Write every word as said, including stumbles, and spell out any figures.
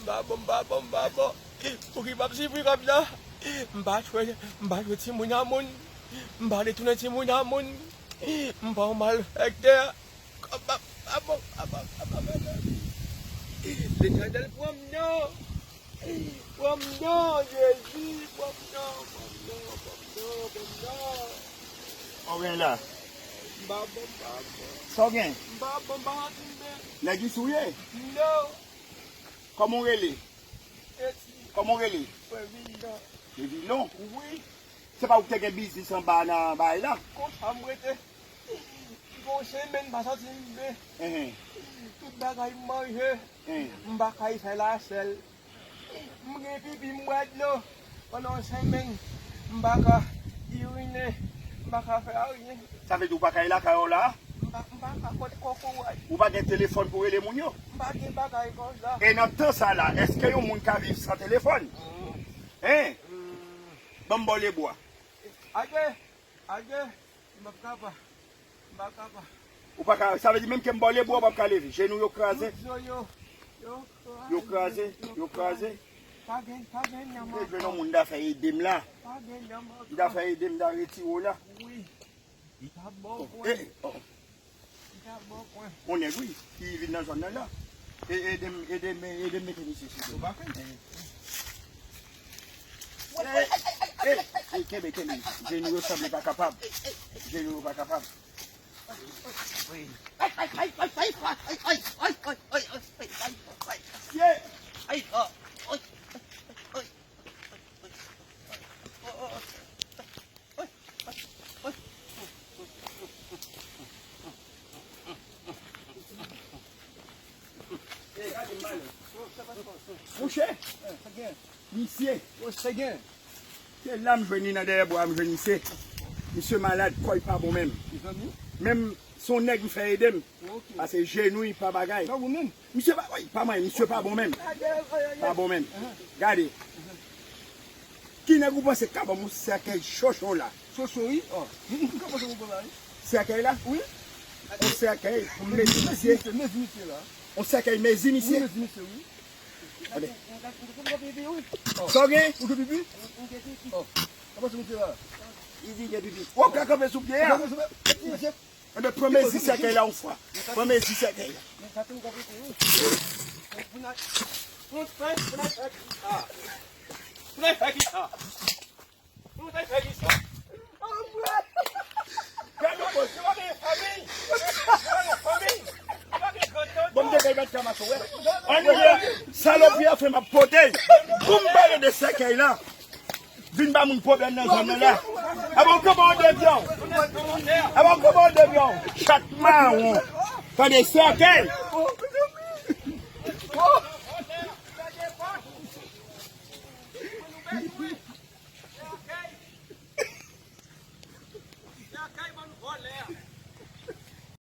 M pa bon, m pa bon, m pa bon. Pou ki m ap sifri kòb la? M pa tchwe, m pa tchwe timoun a moun. M pa detounen timoun a moun. M pa yon malfektè. Kòb m pa bon, m pa bon, m pa bon, m pa bon. Letènèl, pran m non. Pran m non, Jezi, pran m non, pran m non, pran m non, pran m non. Sa w gen la? M pa bon, m pa bon. Sa w gen? M pa bon, m pa santi m byen. Nèg isi w ye? Non. Kòman w rele? Eti. Kòman w rele? Mwen Vilon. Se Vilon? Wi. Se pa ou ki te gen biznis anba nan bay la? Konsa m rete. M gon semèn m pa santi m byen. Enhen. Tout bagay m manje. Enhen. M pa kay fè lasèl. M gen pipi, m bwè dlo. Pandan yon semèn, m pa ka irine, m pa ka fè ayen. Sa vle di ou pa ka lakay ou la? M pa, m pa ka kot kokorat. Ou pa gen telefòn pou rele moun yo? M pa gen bagay konsa. E nan tan sa la, èske yon moun ka viv san telefòn? Mm. Hein? Mm. Ban m ba w lebwa. Ade, ade, m p ap kapa. M pa kapa. Ou pa ka, sa vle di menm ke m ba w lebwa, ou p ap ka leve. Jenou yo kraze. Tout zo yo, yo kraze. Yo kraze, yo kraze. Pa gen, pa gen nanm ankò. Mwen jwenn yon moun, m ta fè ede m la. Pa gen nanm ankò. M ta fè ede m, m ta retire w la. Wi. Li pa bon pwen. Eh, oh. Li pa bon pwen. On nèg, wi, ki vin nan zòn nan la. E, ede m, ede m, ede m mete misye sou do. Ou pa fè? Eh, eh, eh, kenbe, kenbe. Jenou yo sanble pa kapab. Jenou yo pa kapab. Mouche, misye. Se la m jwenn li nan dèyè bwa, m jwenn misye. Misye malad, kò l pa bon menm. Menm se yon nèg m fè ede m. Pase jenou l pa bagay. Misye pa, woy, pa mwen, misye pa bon menm. Pa bon menm. Gade. Ki nèg ou panse k ka ban m yon sèkèy chocho la? Chocho, wi. Oh. M ka panse ou bon la, wi. Sèkèy la? Wi. Yon sèkèy pou m mezi misye. Mezi misye la. Yon sèkèy mezi misye. Wi, mezi misye, wi. Gade. Sa w gen? Ou gen pipi? Oh. Ka panse misye la. Li di gen pipi. W ap ka kanpe sou pye a. Enben, pran mezi sèkèy la yon fwa. Pran mezi sèkèy la. Bon, m te fè l bat kamaso, wè. Ann, salopri a fè m ap pote. Pou m pale de sèkèy la. Vin ba moun pwoblèm nan zòn nan la. Aba w kanpe an devyan. Aba w kanpe an devyan. Chat mawon. Tande sèkèy.